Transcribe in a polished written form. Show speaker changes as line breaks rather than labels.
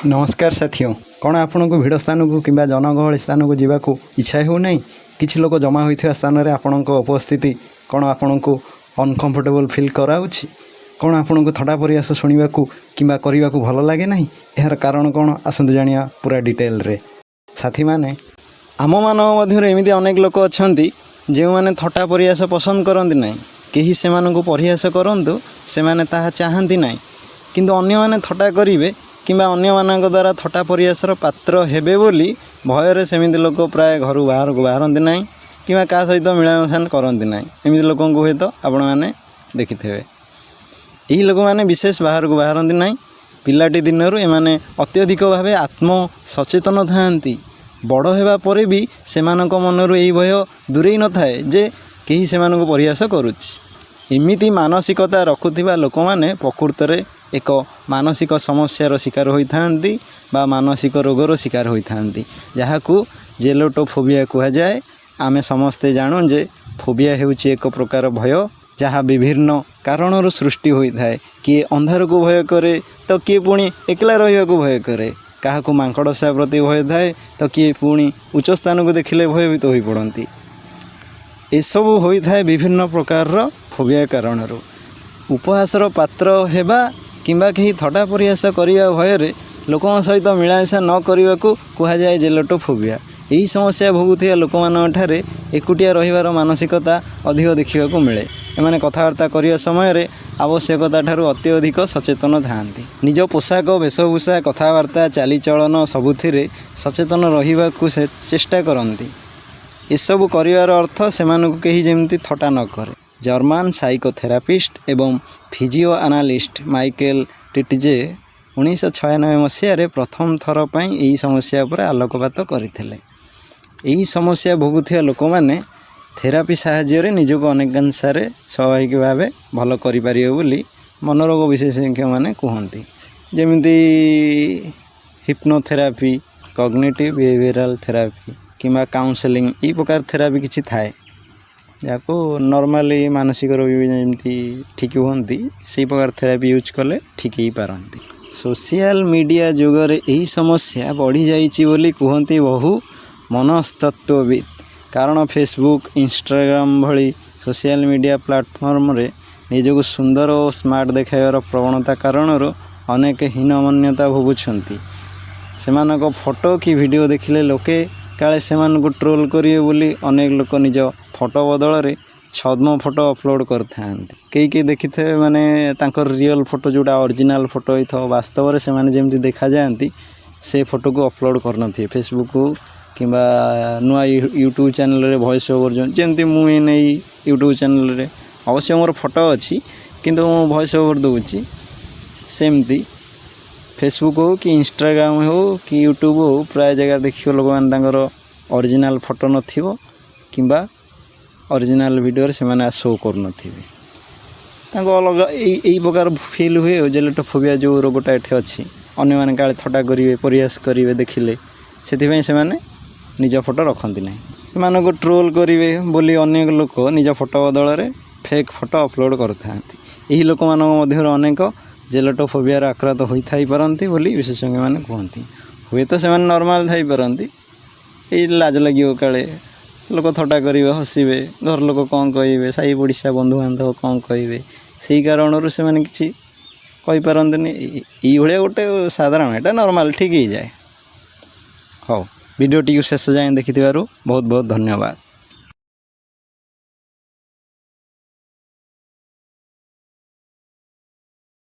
ନମସ୍କାର ସାଥିଓ। କ'ଣ ଆପଣଙ୍କୁ ଭିଡ଼ ସ୍ଥାନକୁ କିମ୍ବା ଜନଗହଳି ସ୍ଥାନକୁ ଯିବାକୁ ଇଚ୍ଛା ହେଉନାହିଁ? କିଛି ଲୋକ ଜମା ହୋଇଥିବା ସ୍ଥାନରେ ଆପଣଙ୍କ ଉପସ୍ଥିତି କ'ଣ ଆପଣଙ୍କୁ ଅନକମ୍ଫର୍ଟେବଲ୍ ଫିଲ୍ କରାଉଛି? କ'ଣ ଆପଣଙ୍କୁ ଥଟ୍ଟା ପରିହାସ ଶୁଣିବାକୁ କିମ୍ବା କରିବାକୁ ଭଲ ଲାଗେ ନାହିଁ? ଏହାର କାରଣ କ'ଣ, ଆସନ୍ତୁ ଜାଣିବା ପୁରା ଡିଟେଲରେ। ସାଥୀମାନେ, ଆମମାନଙ୍କ ମଧ୍ୟରୁ ଏମିତି ଅନେକ ଲୋକ ଅଛନ୍ତି, ଯେଉଁମାନେ ଥଟ୍ଟା ପରିହାସ ପସନ୍ଦ କରନ୍ତି ନାହିଁ। କେହି ସେମାନଙ୍କୁ ପରିହାସ କରନ୍ତୁ, ସେମାନେ ତାହା ଚାହାନ୍ତି ନାହିଁ। କିନ୍ତୁ ଅନ୍ୟମାନେ ଥଟ୍ଟା କରିବେ କିମ୍ବା ଅନ୍ୟମାନଙ୍କ ଦ୍ୱାରା ଥଟ୍ଟା ପରିହାସର ପାତ୍ର ହେବେ ବୋଲି ଭୟରେ ସେମିତି ଲୋକ ପ୍ରାୟ ଘରୁ ବାହାରକୁ ବାହାରନ୍ତି ନାହିଁ କିମ୍ବା କାହା ସହିତ ମିଳାମିଶା କରନ୍ତି ନାହିଁ। ଏମିତି ଲୋକଙ୍କୁ ହୁଏତ ଆପଣମାନେ ଦେଖିଥିବେ। ଏହି ଲୋକମାନେ ବିଶେଷ ବାହାରକୁ ବାହାରନ୍ତି ନାହିଁ। ପିଲାଟି ଦିନରୁ ଏମାନେ ଅତ୍ୟଧିକ ଭାବେ ଆତ୍ମ ସଚେତନ ଥାଆନ୍ତି। ବଡ଼ ହେବା ପରେ ବି ସେମାନଙ୍କ ମନରୁ ଏହି ଭୟ ଦୂରେଇ ନଥାଏ ଯେ କେହି ସେମାନଙ୍କୁ ପରିହାସ କରୁଛି। ଏମିତି ମାନସିକତା ରଖୁଥିବା ଲୋକମାନେ ପ୍ରକୃତରେ ଏକ ମାନସିକ ସମସ୍ୟାର ଶିକାର ହୋଇଥାନ୍ତି ବା ମାନସିକ ରୋଗର ଶିକାର ହୋଇଥାନ୍ତି, ଯାହାକୁ ଜେଲୋଟୋଫୋବିଆ କୁହାଯାଏ। ଆମେ ସମସ୍ତେ ଜାଣୁ ଯେ ଫୋବିଆ ହେଉଛି ଏକ ପ୍ରକାର ଭୟ, ଯାହା ବିଭିନ୍ନ କାରଣରୁ ସୃଷ୍ଟି ହୋଇଥାଏ। କିଏ ଅନ୍ଧାରକୁ ଭୟ କରେ ତ କିଏ ପୁଣି ଏକଲା ରହିବାକୁ ଭୟ କରେ। କାହାକୁ ମାଙ୍କଡ଼ସା ପ୍ରତି ଭୟ ଥାଏ ତ କିଏ ପୁଣି ଉଚ୍ଚ ସ୍ଥାନକୁ ଦେଖିଲେ ଭୟଭୀତ ହୋଇପଡ଼ନ୍ତି। ଏସବୁ ହୋଇଥାଏ ବିଭିନ୍ନ ପ୍ରକାରର ଫୋବିଆ କାରଣରୁ। ଉପହାସର ପାତ୍ର ହେବା କିମ୍ବା କେହି ଥଟ୍ଟା ପରିହାସ କରିବା ଭୟରେ ଲୋକଙ୍କ ସହିତ ମିଳାମିଶା ନ କରିବାକୁ କୁହାଯାଏ ଜେଲୋଟୋଫୋବିଆ। ଏହି ସମସ୍ୟା ଭୋଗୁଥିବା ଲୋକମାନଙ୍କଠାରେ ଏକୁଟିଆ ରହିବାର ମାନସିକତା ଅଧିକ ଦେଖିବାକୁ ମିଳେ। ଏମାନେ କଥାବାର୍ତ୍ତା କରିବା ସମୟରେ ଆବଶ୍ୟକତା ଠାରୁ ଅତ୍ୟଧିକ ସଚେତନ ଥାଆନ୍ତି। ନିଜ ପୋଷାକ, ବେଶଭୂଷା, କଥାବାର୍ତ୍ତା, ଚାଲିଚଳନ ସବୁଥିରେ ସଚେତନ ରହିବାକୁ ସେ ଚେଷ୍ଟା କରନ୍ତି। ଏସବୁ କରିବାର ଅର୍ଥ ସେମାନଙ୍କୁ କେହି ଯେମିତି ଥଟ୍ଟା ନ କରେ। ଜର୍ମାନ ସାଇକୋଥେରାପିଷ୍ଟ ଏବଂ ଫିଜିଓ ଆନାଲିଷ୍ଟ ମାଇକେଲ ଟିଟଜେ 1996 ମସିହାରେ ପ୍ରଥମ ଥର ପାଇଁ ଏହି ସମସ୍ୟା ଉପରେ ଆଲୋକପାତ କରିଥିଲେ। ଏହି ସମସ୍ୟା ଭୋଗୁଥିବା ଲୋକମାନେ ଥେରାପି ସାହାଯ୍ୟରେ ନିଜକୁ ଅନେକାଂଶରେ ସ୍ୱାଭାବିକ ଭାବେ ଭଲ କରିପାରିବେ ବୋଲି ମନୋରୋଗ ବିଶେଷଜ୍ଞମାନେ କୁହନ୍ତି। ଯେମିତି ହିପ୍ନୋଥେରାପି, କଗ୍ନିଟିଭ୍ ବିହେଭିଅରାଲ୍ ଥେରାପି କିମ୍ବା କାଉନସେଲିଂ, ଏହି ପ୍ରକାର ଥେରାପି କିଛି ଥାଏ, ଯାହାକୁ ନର୍ମାଲି ମାନସିକ ରୋଗୀ ବି ଯେମିତି ଠିକ୍ ହୁଅନ୍ତି, ସେଇ ପ୍ରକାର ଥେରାପି ୟୁଜ୍ କଲେ ଠିକ୍ ହେଇପାରନ୍ତି। ସୋସିଆଲ ମିଡ଼ିଆ ଯୁଗରେ ଏହି ସମସ୍ୟା ବଢ଼ିଯାଇଛି ବୋଲି କୁହନ୍ତି ବହୁ ମନସ୍ତତ୍ତ୍ୱବିତ୍। କାରଣ ଫେସବୁକ୍, ଇନଷ୍ଟାଗ୍ରାମ ଭଳି ସୋସିଆଲ ମିଡ଼ିଆ ପ୍ଲାଟଫର୍ମରେ ନିଜକୁ ସୁନ୍ଦର ଓ ସ୍ମାର୍ଟ ଦେଖାଇବାର ପ୍ରବଣତା କାରଣରୁ ଅନେକ ହୀନମନ୍ୟତା ଭୋଗୁଛନ୍ତି। ସେମାନଙ୍କ ଫଟୋ କି ଭିଡ଼ିଓ ଦେଖିଲେ ଲୋକେ କାଳେ ସେମାନଙ୍କୁ ଟ୍ରୋଲ୍ କରିବେ ବୋଲି ଅନେକ ଲୋକ ନିଜ ଫଟୋ ବଦଳରେ ଛଦ୍ମ ଫଟୋ ଅପଲୋଡ଼ କରିଥାନ୍ତି। କେହି କେହି ଦେଖିଥିବେ, ମାନେ ତାଙ୍କର ରିଅଲ୍ ଫଟୋ, ଯେଉଁଟା ଅରିଜିନାଲ୍ ଫଟୋ ହେଇଥିବ, ବାସ୍ତବରେ ସେମାନେ ଯେମିତି ଦେଖାଯାଆନ୍ତି, ସେ ଫଟୋକୁ ଅପଲୋଡ଼ କରିନଥିବେ ଫେସବୁକ୍ କିମ୍ବା ନୂଆ ୟୁଟ୍ୟୁବ୍ ଚ୍ୟାନେଲରେ ଭଏସ୍ ଓଭର୍। ଯେମିତି ମୁଁ ଏଇନେ ଏଇ ୟୁଟ୍ୟୁବ୍ ଚ୍ୟାନେଲରେ ଅବଶ୍ୟ ମୋର ଫଟୋ ଅଛି, କିନ୍ତୁ ମୁଁ ଭଏସ୍ ଓଭର୍ ଦେଉଛି। ସେମିତି ଫେସବୁକ୍ ହେଉ କି ଇନଷ୍ଟାଗ୍ରାମ ହେଉ କି ୟୁଟ୍ୟୁବ୍ ହେଉ, ପ୍ରାୟ ଜାଗା ଦେଖିବ ଲୋକମାନେ ତାଙ୍କର ଅରିଜିନାଲ୍ ଫଟୋ ନଥିବ କିମ୍ବା ଅରିଜିନାଲ୍ ଭିଡ଼ିଓରେ ସେମାନେ ଶୋ କରୁନଥିବେ। ତାଙ୍କୁ ଅଲଗା ଏଇ ଏଇ ପ୍ରକାର ଫିଲ୍ ହୁଏ। ଜେଲୋଟୋଫୋବିଆ ଯେଉଁ ରୋଗଟା ଏଠି ଅଛି, ଅନ୍ୟମାନେ କାଳେ ଥଟ୍ଟା କରିବେ, ପରିହାସ କରିବେ ଦେଖିଲେ, ସେଥିପାଇଁ ସେମାନେ ନିଜ ଫଟୋ ରଖନ୍ତି ନାହିଁ। ସେମାନଙ୍କୁ ଟ୍ରୋଲ୍ କରିବେ ବୋଲି ଅନେକ ଲୋକ ନିଜ ଫଟୋ ବଦଳରେ ଫେକ୍ ଫଟୋ ଅପଲୋଡ଼ କରିଥାନ୍ତି। ଏହି ଲୋକମାନଙ୍କ ମଧ୍ୟରୁ ଅନେକ ଜେଲୋଟୋଫୋବିଆର ଆକ୍ରାନ୍ତ ହୋଇଥାଇପାରନ୍ତି ବୋଲି ବିଶେଷଜ୍ଞମାନେ କୁହନ୍ତି। ହୁଏତ ସେମାନେ ନର୍ମାଲ୍ ଥାଇପାରନ୍ତି। ଏଇ ଲାଜ ଲାଗିବ, କାଳେ ଲୋକ ଥଟ୍ଟା କରିବେ, ହସିବେ, ଘର ଲୋକ କ'ଣ କହିବେ, ସାହି ପଡ଼ିଶା, ବନ୍ଧୁବାନ୍ଧବ କ'ଣ କହିବେ, ସେଇ କାରଣରୁ ସେମାନେ କିଛି କହିପାରନ୍ତିନି। ଏଇଭଳିଆ ଗୋଟେ ସାଧାରଣ, ଏଇଟା ନର୍ମାଲ୍, ଠିକ୍ ହେଇଯାଏ। ହଉ, ଭିଡ଼ିଓଟିକୁ ଶେଷ ଯାଏଁ ଦେଖିଥିବାରୁ ବହୁତ ବହୁତ ଧନ୍ୟବାଦ।